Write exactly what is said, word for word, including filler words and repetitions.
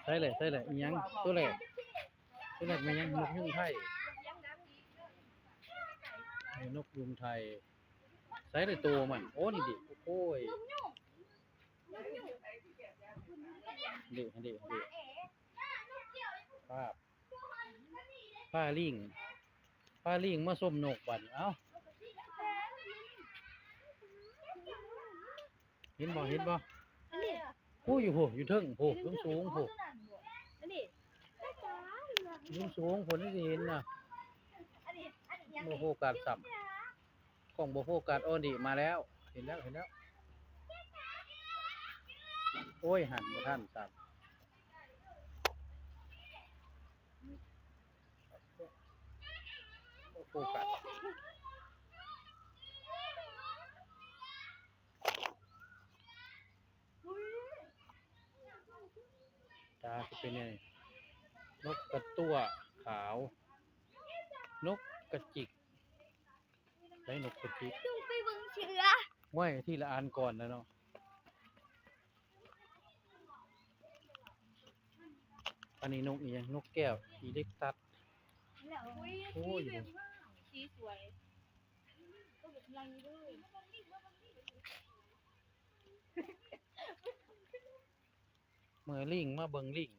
ใส่เลย ใส่เลย อีหยัง ตัวแรก ตัวแรกแม่นหยัง นกยูงไทย เออ นกยูงไทย ใส่เลย ตัวมัน โอ้ นี่ดิ โอ้ย เด้ เด้ เด้ ภาพ พาลิง พาลิงมาชมนกบัดนี้ เอ้า เห็นบ่ เห็นบ่ อันนี้ ผู้อยู่ผู้ อยู่เทิงผู้ สูงๆผู้ อันนี้ สูงๆผู้ นี่สิเห็นนะ อันนี้ อันนี้ยัง บ่โฟกัสซ้ำ กล้องบ่โฟกัส โอ้ นี่มาแล้ว เห็นแล้ว เห็นแล้ว โอ้ย หันบ่ทันซ้ำ บ่โฟกัส ตาสิเป็นไง นกกระตั้วขาว นกกระจิก ได้นกกระจิก ต้องไปเบิ่งเสือ ห้วย ทีละอันก่อนแล้วเนาะ อันนี้นกอีหยัง นกแก้ว อีเล็กตัส อุ้ย โอ้ย สีสวย ก็แบบลังด้วย เมื่อลิงมาเบิ่งลิง